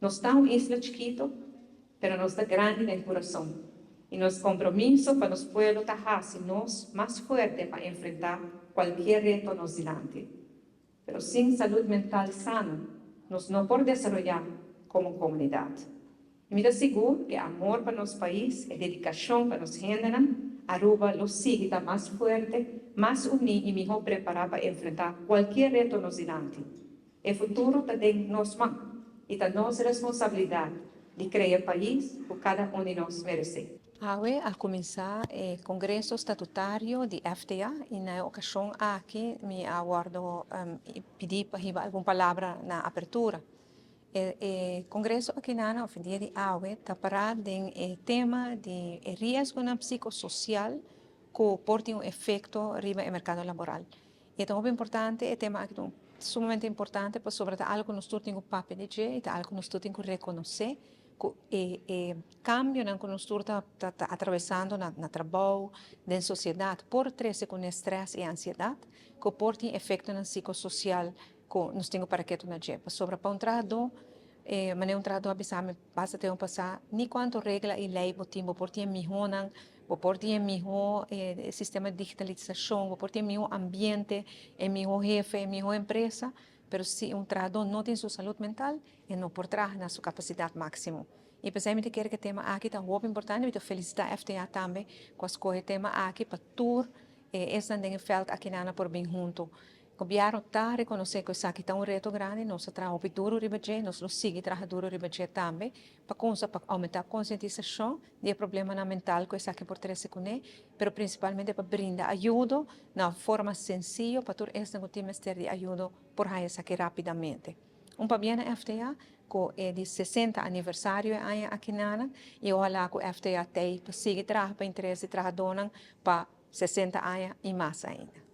Nos ta un isla chikito, pero nos ta grandi den curason. Y nos compromiso pa nos pueblo ta haci nos mas fuerte pa enfrenta cualkier reto nos dilanti. Pero sin salud mental sano, nos no por desaroya como comunidad. Y mi ta sigur cu amor pa nos pais y dedicacion pa nos hendenan, Aruba lo sigui ta mas fuerte, mas uni y miho prepara pa enfrenta cualkier reto nos dilanti. E futuro ta den nos man y ta nos responsabilidad di crea e pais cu cada un di nos merece. Awe a cuminsa e Congreso Statutario di FTA y na e ocasion aki mi a wordo pidi pa hiba algun palabra na apertura. E congreso aki na of dia di awe ta para den e tema di e riesgonan psicosocial cu por tin un efecto riba e mercado laboral. Y ta hopi importante e tema aki, ta sumamente importante, pasobra ta algo cu nos tur tin cu papia di dje y ta algo cu nos tur tin cu reconoce cu e cambionan cu nos tur ta atravesando na trabou, den sociedad, por trece cu stress y ansiedad, cu por tin efectonan psicosocial cu nos tin cu para keto na dje. Pasobra pa un trahador, manera un trahador a bisa mi basta tempo pasa, ni cuanto regla y ley bo tin, bo por tin mihonan, bo por tin miho sistema di digitalisacion, bo por tin miho ambiente, e miho hefe, e miho empresa, pero si un trahador no tin su salud mental, e no por traha na su capacidad maximo. Y pesey mi ta kere cu e tema aki ta hopi importante, mi ta felicita FTA tambe cu a scoge e tema aki pa tur esnan den e veld aki nan por bin hunto. Gobierno ta reconoce cu esaki ta un reto grandi, nos ta traha hopi duro riba dje, nos lo sigui traha duro riba dje tambe, pa aumenta concientisacion di e problemanan mental cu esaki por trece cune, pero principalmente pa brinda ayudo na forma senciyo pa tur esnan cu tin mester di ayudo por haya esaki rapidamente. Un pabien na FTA cu e di 60 aniversario e aña aki nan y ohala cu FTA t'ey pa sigui traha pa interes di trahadornan pa 60 aña y mas ainda.